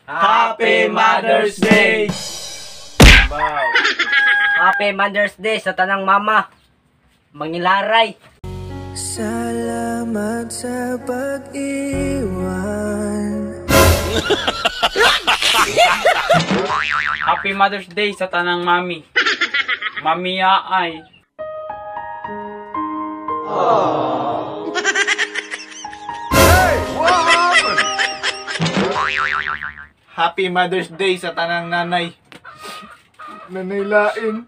Happy Mother's Day! Wow. Happy Mother's Day sa tanang mama. Mangilaray. Salamat sa pag-iwan. Happy Mother's Day sa tanang mami. Mamiya ay. Happy Mother's Day sa tanang nanay. Nanay lain.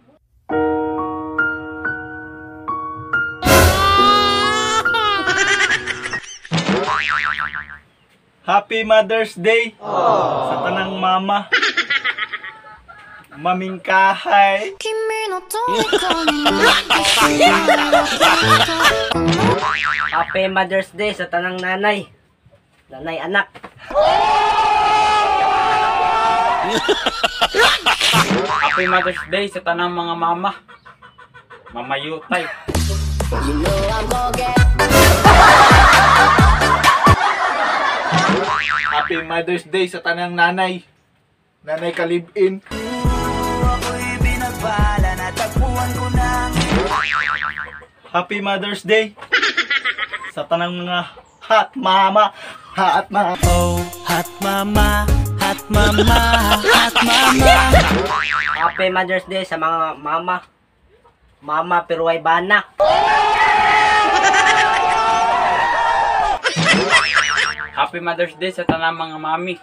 Happy Mother's Day sa tanang mama. Mamingkahay. Happy Mother's Day sa tanang nanay. Nanay anak. Happy Mother's Day sa tanang mga mama. Mamayutay. Happy Mother's Day sa tanang nanay. Nanay kalibin. Happy Mother's Day sa tanang mga hot mama, hot mama. Oh, hot mama, hot mama, hot mama. Happy Mother's Day sa mga mama. Mama pero ay bana. Happy Mother's Day sa tanang mga mami.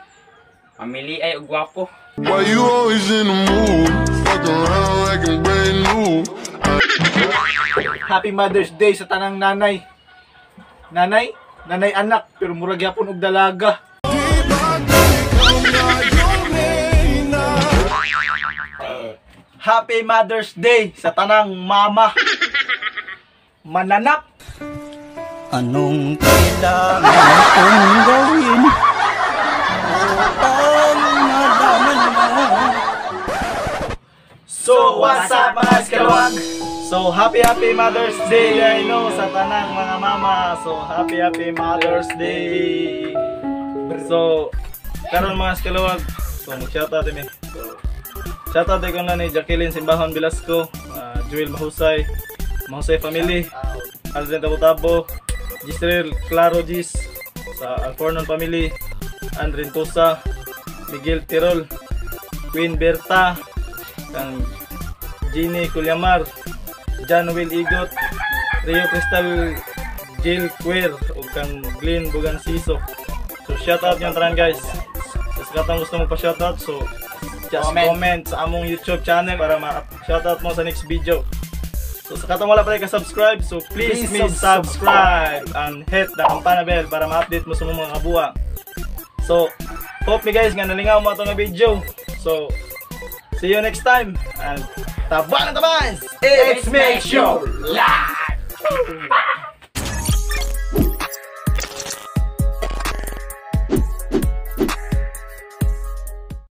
Mamili ay og gwapo. Why you always in the mood? Fuck around like I'm brand new. Happy Mother's Day sa tanang nanay. Nanay, nanay anak pero murag gyapon og dalaga. Happy Mother's Day sa tanang mama. Mananak. Anong kailangan kong gawin upang malaman mo? So what's up, mga eskalawag? So happy happy Mother's Day, I know, sa tanang mga mama. So happy happy Mother's Day. So karon, mga eskalawag, so mag-shoutout mi. So shoutout ko na ni Jacqueline Simbahon Velasco, Joel Mahusay, Mahusay family, Aldrin Tabotabo, Gisrel Claro Gis, sa Alfornon family, Andrin Tusa, Miguel Tirol, Queen Berta, kang Jeannie Culyamar, John Will Igot, Rio Crystal Jill Queer, ug kang Glenn Bugansiso. So shout out yung tanan, guys. Sa katong gusto mo pa shout out, so just comment sa among YouTube channel para ma-shout out mo sa next video. So sa katong wala pa ka-subscribe, so please, Please please subscribe and hit the kampana bell para ma-update mo sa mga kabuang. So hope me guys nga nalingaw mo atong nga video. So see you next time and tabangan tabans! It's make sure live!